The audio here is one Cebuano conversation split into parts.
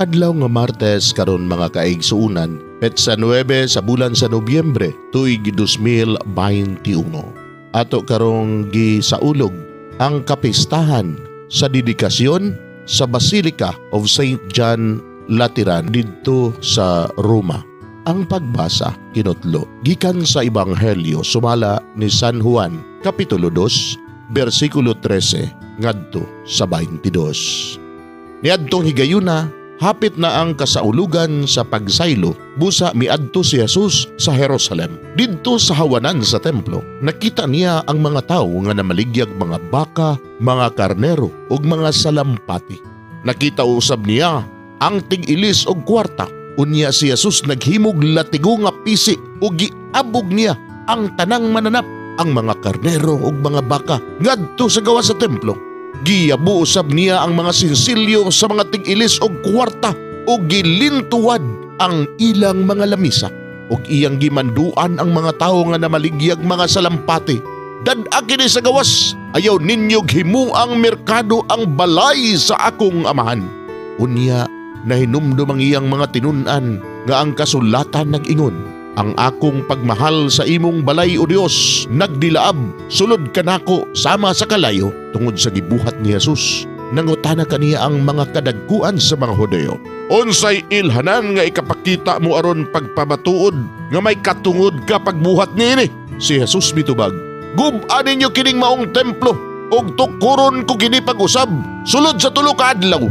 Adlaw nga Martes karon, mga kaigsuunan, petsa 9 sa bulan sa Nobyembre, tuig 2021. Ato karong gisaulog ang kapistahan sa dedikasyon sa Basilica of St. John Lateran didto sa Roma. Ang pagbasa kinutlo gikan sa Ebanghelyo sumala ni San Juan, kapitulo 2, bersikulo 13 ngadto sa 22. Niadtong higayuna, hapit na ang kasaulugan sa pagsaylo, busa miadto si Jesus sa Jerusalem. Didto sa hawanan sa templo, nakita niya ang mga tawo nga namaligyag mga baka, mga karnero ug mga salampati. Nakita usab niya ang tig-ilis og kwarta. Unya si Jesus naghimog latigo nga pisi ug giabog niya ang tanang mananap, ang mga karnero ug mga baka ngadto sa gawas sa templo. Giyabu usab niya ang mga sinsilyo sa mga tig-ilis og kwarta ug gilintuwad ang ilang mga lamisa. Ug iyang gimanduan ang mga tawo nga namaligyag mga salampati. "Dad-a kini sa gawas, ayaw ninyo himuang merkado ang balay sa akong Amahan." Unya nahinumdum ang iyang mga tinun-an nga ang kasulatan nag-ingon, "Ang akong pagmahal sa imong balay, o Dios, nagdilaab sulod kanako sama sa kalayo." Tungod sa gibuhat ni Jesus, nangutana kaniya ang mga kadagkuan sa mga Hudyo. "Unsay ilhanan nga ikapakita mo aron pagpamatuod nga may katungod ka pagbuhat niini?" Si Jesus mitubag, "Gub-a ninyo kining maong templo ug tukuron ko kini pag-usab sulod sa 3 ka adlaw."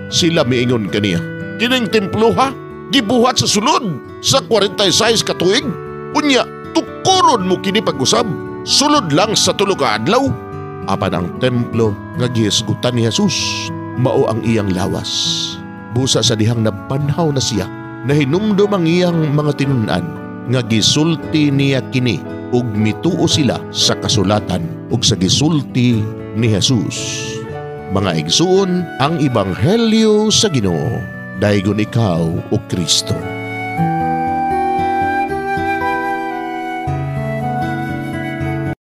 Sila miingon kaniya, "Kining templo ha, gibuhat sa sulod sa 46 ka tuig. Unya, tukuron mo kini pag-usab sulod lang sa 3 ka adlaw?" Apan ang templo nga gihisgutan ni Jesus mao ang iyang lawas. Busa sa dihang nabanhaw na siya, nahinumdum ang iyang mga tinun-an nga gisulti niya kini ug mituo sila sa kasulatan ug sa gisulti ni Jesus. Mga igsuon, ang Ebanghelyo sa Ginoo. Daygon ikaw, o Kristo.